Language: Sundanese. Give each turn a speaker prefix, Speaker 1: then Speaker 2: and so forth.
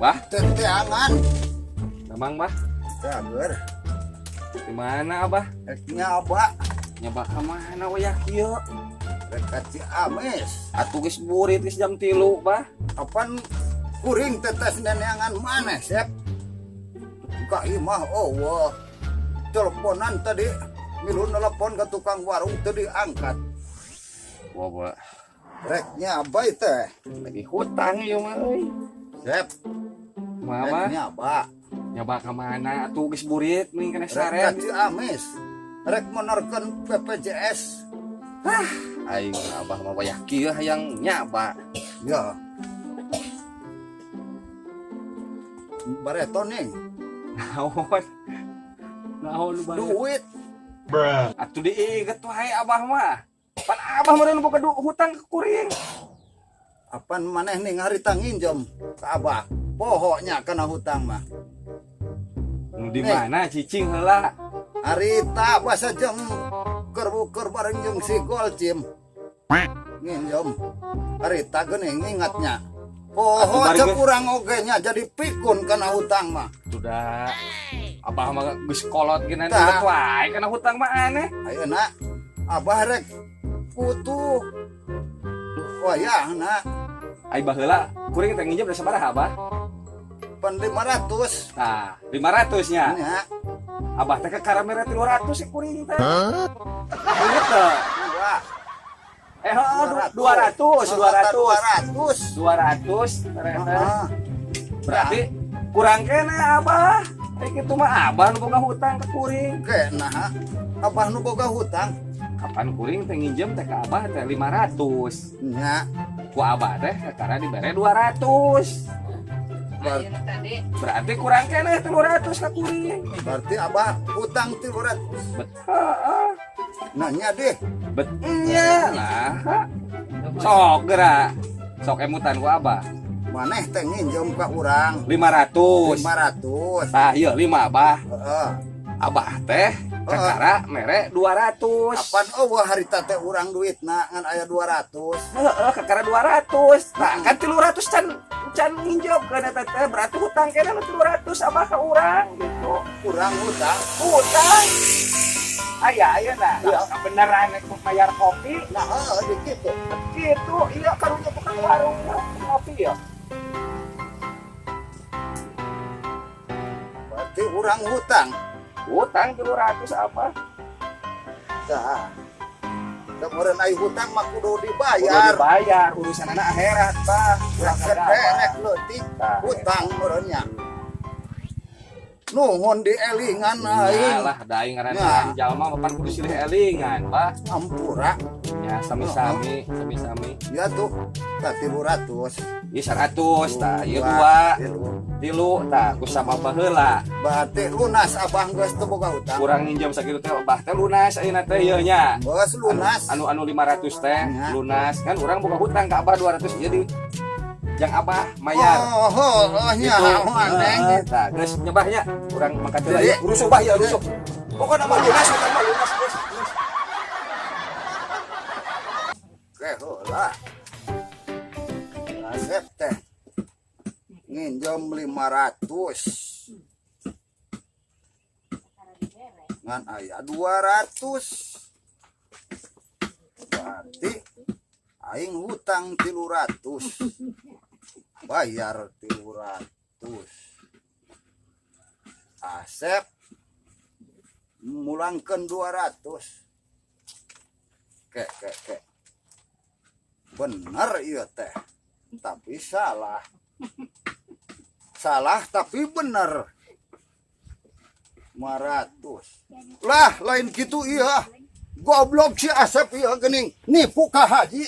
Speaker 1: Bah,
Speaker 2: Teteangan.
Speaker 1: Damang bah.
Speaker 2: Cager.
Speaker 1: Di mana abah?
Speaker 2: Rek nyaba.
Speaker 1: Nyaba ka mana wayah kieu?
Speaker 2: Rek ka Ciamis.
Speaker 1: Atuh geus burit geus jam 3, bah.
Speaker 2: Apan kuring tetes neneangan maneh, Sep. Ka imah oh. Teleponan tadi milu nelpon ke tukang warung teu diangkat.
Speaker 1: Wah, bah.
Speaker 2: Rek nyaba teh.
Speaker 1: Lagi hutang ieu mah euy.
Speaker 2: Sep,
Speaker 1: Kumaha,
Speaker 2: rek
Speaker 1: bah?
Speaker 2: nyaba.
Speaker 1: Nyaba ka mana atuh geus burit mending kana
Speaker 2: Rek ka
Speaker 1: saren.
Speaker 2: Ciamis. Rek menerkeun BPJS.
Speaker 1: Aing abah mah wayah kieu hayang nyaba.
Speaker 2: Ya. Bareto nih,
Speaker 1: Naon? Naon nu bae?
Speaker 2: Duit.
Speaker 1: Atuh diinget wae abah mah. Pan abah meureun boga hutang ke kuring.
Speaker 2: Apan maneh nih ngarita nginjem ke abah. Pokoknya kena hutang mah.
Speaker 1: Nu di mana cicing heula?
Speaker 2: Harita basa jeung keur bareng jeung si Golcim. Nginjem. Harita geuning ngingatnya. Poho
Speaker 1: Atuh bari
Speaker 2: cek
Speaker 1: geus-
Speaker 2: urang oge nya jadi pikun kana hutang mah.
Speaker 1: Sudah abah mah geus kolot geunan
Speaker 2: Tah.
Speaker 1: inget wae kana hutang mah aneh.
Speaker 2: Ayeuna abah rek kutu. Wayahna
Speaker 1: Ai baheula kuring teh nginjem da sabaraha abah?
Speaker 2: Pan 500.
Speaker 1: Tah, 500 nya.
Speaker 2: Nya.
Speaker 1: Abah teh kakara mere 300 si kuring teh. Inget teu?
Speaker 2: Dua.
Speaker 1: Eh, heeh, 200, 200.
Speaker 2: 200.
Speaker 1: 200 ternyata.
Speaker 2: Heeh.
Speaker 1: Berarti kurang kene abah. Eh kitu mah abah nu boga hutang ke kuring.
Speaker 2: Oke, nah abah nu boga hutang.
Speaker 1: Kapan kuring teh nginjem teh ka abah teh 500.
Speaker 2: Nya.
Speaker 1: Ku abah teh kakara dibere 200. Berarti kurang kene 300 ka kuring.
Speaker 2: Berarti abah hutang 300.
Speaker 1: Bet heeh.
Speaker 2: Nanya deh.
Speaker 1: Betnya lah. Sok geura. Sok emutan ku abah.
Speaker 2: Maneh teh nginjem ka urang
Speaker 1: 500.
Speaker 2: 500.
Speaker 1: Tah ieu 5 abah.
Speaker 2: Heeh.
Speaker 1: Abah teh kakara mere 200.
Speaker 2: Apan eueuh harita teh urang duitna ngan aya 200.
Speaker 1: Heeh, kakara 200. Nah, kan 300 can can nginjem ke eta teh berarti hutang kene nu 300 abah ka urang gitu.
Speaker 2: Urang hutang.
Speaker 1: Hutang. Aya ayeuna. Ya, kebenaran rek bayar kopi
Speaker 2: Nah, heeh di kitu.
Speaker 1: Gitu. Iya karunya tukang warung ngopi ya.
Speaker 2: Berarti urang hutang.
Speaker 1: Hutang 300 apa?
Speaker 2: Tah. Kemarin ai hutang mah kudu
Speaker 1: Kudu
Speaker 2: dibayar.
Speaker 1: dibayar urusan anak akhirat, Bah.
Speaker 2: Urang gede rek leutik
Speaker 1: Tah.
Speaker 2: hutang meureun nya. Nuhun dielingan aing.
Speaker 1: Nah, lah da aing ngaran
Speaker 2: Nah.
Speaker 1: jalma mah pan kudu silih elingan, Bah.
Speaker 2: Ampura.
Speaker 1: Ya sami-sami, sami-sami.
Speaker 2: Ya tuh, tah 300.
Speaker 1: Ieu 100 tah, ieu 2,
Speaker 2: Tilu.
Speaker 1: 3 tah ku sama baheula.
Speaker 2: Berarti lunas abah geus teu boga hutang.
Speaker 1: Kurang nginjem sakitu teh abah teh lunas ayeuna teh ieu nya.
Speaker 2: Geus lunas.
Speaker 1: Anu anu 500 teh
Speaker 2: Ya.
Speaker 1: lunas kan urang boga hutang ka abah 200 jadi jang abah mayar.
Speaker 2: Oh, oh, oh nya aneh.
Speaker 1: Heeh, tah geus nyebahnya urang mangkat heula
Speaker 2: Jadi-
Speaker 1: ieu. Rusuh bah ieu rusuh. Pokona mah lunas hutang mah lunas geus. Lunas.
Speaker 2: Oke, heula. Asep teh nginjem 500. Ngan aya 200. Berarti aing hutang 300. Bayar 300. Asep mulangkeun 200. Ke ke ke. Bener iya teh. Tapi salah. Salah tapi bener. 500. Lah lain gitu iya. Goblok si Asep iya geuning. Nipu ka haji.